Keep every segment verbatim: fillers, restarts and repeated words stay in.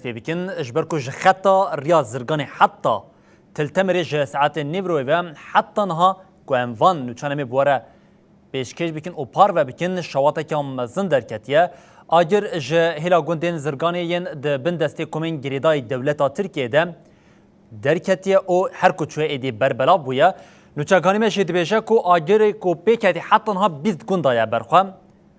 pê bikin, ji ber ku ji xeta riya Zirganê heta Til Temirê ji saetê nîvroyê ve heta niha ku em van nûçanê me bi we re pêşkêş bikin û parve bikin, şewateke mezin derketiye. Agir ji hêla gundên Zirganê yên di bin destê komên girêdayî dewleta Tirkiyê de derketiye û her ku çûye êdî berbelav bûye. Nûçeganî me jî dibêje ku agirê ku pêk hatî heta niha bîst gunda ye berxwe.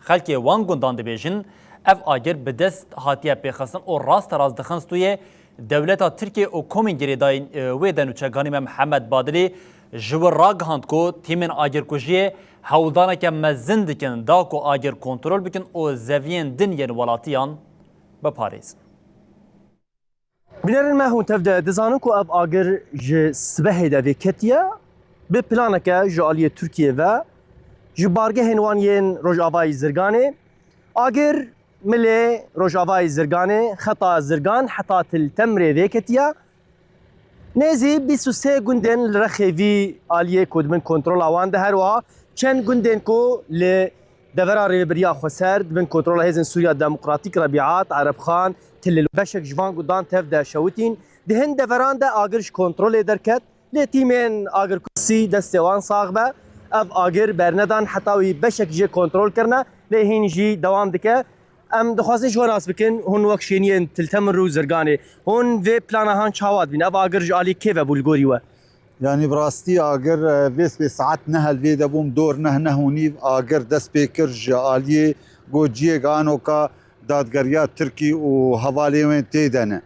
Xelkê wan gundan dibêjin, ev agir bi dest hatiye pêxistin û rasterast dixin stûyê dewleta Tirkiyê û komên girêdayî, e, wê de. Nûçeganî me Mihemed Badilî ji wir ragihand ku tîmên agirkujiyê hewldaneke mezin dikin da ku agir kontrol bikin û zeviyên din yên welatiyan biparêzin. Binêrin me hûn tev de dizanin ku ev agir ji sibehê de vêketiye, bi planeke ji aliyê Tirkiyê ve ji bargehên wan yên Rojavayê Zirganê. Agir milê Rojavayê Zirganê, xeta Zirgan heta Til Temrê vêketiye. Nêzî bîst û sê gundên li rexê vî aliyê ku di bin kontrola wan de, her wiha çend gundên ku li devera Rêvebiriya Xweser di bin kontrola Hêzên Sûriya Demokratîk, Rebîat, Erebxan, Tilil, beşek ji van gundan tev de şewitîn. Di hin deveran de agir ji kontrolê derket. Lê tîmên agirkujî destê wan sax be. Ev agir bernedan heta wî beşek jê kontrol kirine, lê hîn jî dewam dike. Em dixwazin ji we nas bikin, hûn wek şêniyên Til Temir û Zirganê, hûn vê plana han çawa dibîn? Ev agir ji alî kê ve bû li gorî we? Yanî bi rastî agir, e, vê sibê saet neh li vê de bûm, dor neh, neh û nîv agir dest pê kir ji aliyê, got ciyê ganoka dadgeriya Tirkî û hevalê wên tê de ne.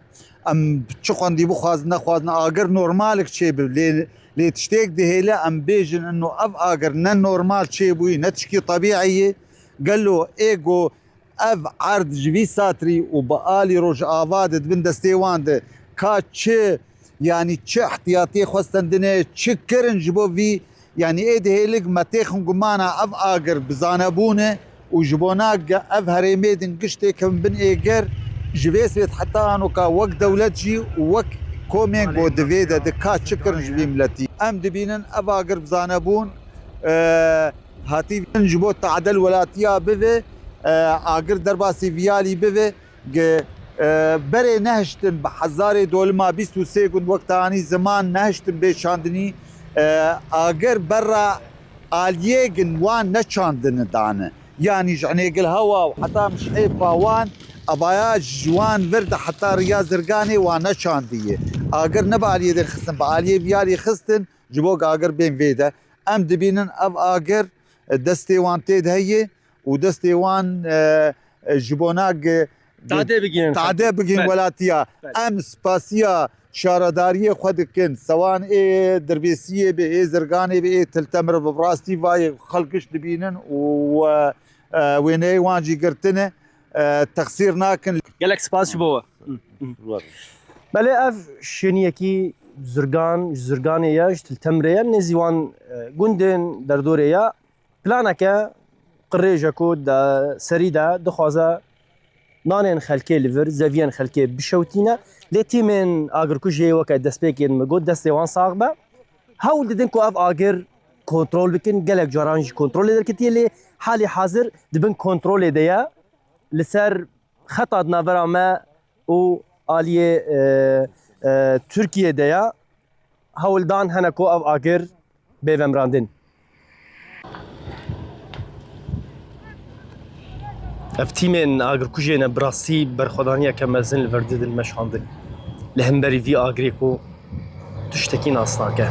Em çi xwendî bixwazin nexwazin agir normalik çêbibe. Lê, lê tiştêk dihêle em bêjin ino ev agir ne normal çêbûyî, ne tişkî tebîî ye. Gelo ê ku ev erd ji vî satirî û bi alî Rojava de di bin destê wan de ka çi, yanî çi ihtiyatiyê xwestendine, çi kirin ji bo vî, yanî ê dihêlik me têxin gumana ev agir bi zanebûn e û ji bona ge-, ev herêmê din giş têkevin bin êger, ji vê sibêt heta anoka wek dewlet jî û wek komên ku di vê de di ka çi kirin ji vî miletî. Em dibînin ev agir bi zanebûn, e, hatî ji bo tadel welatiya bive, e, agir derbasî viyalî bive, ge, e, berê nehiştin bi hezarê dolima bîst û sê gund wek tanî ziman nehiştin bê çandinî, e, agir berra aliyê gin wan neçandini dane. Yanî ji Enêgil Hewa û heta Mişhê Pawan, evaya ji wan vir de heta Riya Zirganê wan neçandiye. Agir ne bi aliyê derxistin, bi aliyê viyalî xistin, ji bo agir bên vê de. Em dibînin ev agir, e, destê wan tê de heye û destê wan, e, e, ji bona ge-, ge-, Tade bigihên tade xelkê. Bigihên Belê. Welatiya. Belê. Em spasiya şaredariyê xwe dikin. Sewan ê Dirbêsiyê be, ê Zirganê be, ê Til Temir be, bi rastî vayê xelk giş dibînin û, e, e, wêneyê wan jî girtine. E, texsîr nakin. Gelek spas ji bo we. Belê ev şêniyekî Zirgan, ji Zirganê ye, ji Til Temrê ye, nêzî wan, e, gundên derdorê ye. Planeke qirêj e ku di serî de dixwaze nanên xelkê li vir, zeviyên xelkê bişewtîne. Lê tîmên agirkujiyê weke destpêkê min got destê wan sax be. Hewl didin ku ev agir kontrol bikin, gelek caran jî kontrolê derketiye, lê halî hazir di bin kontrolê de ye. Li ser xeta di navbera me û aliyê, e, e, Tirkiyê de ye. Hewldan hene ku ev agir bê vemirandin. Ev tîmên agirkujê ne, bi rastî berxwedaniyeke mezin li vir didin meşandin. Li hemberî vî agirê ku tiştekî nas nake.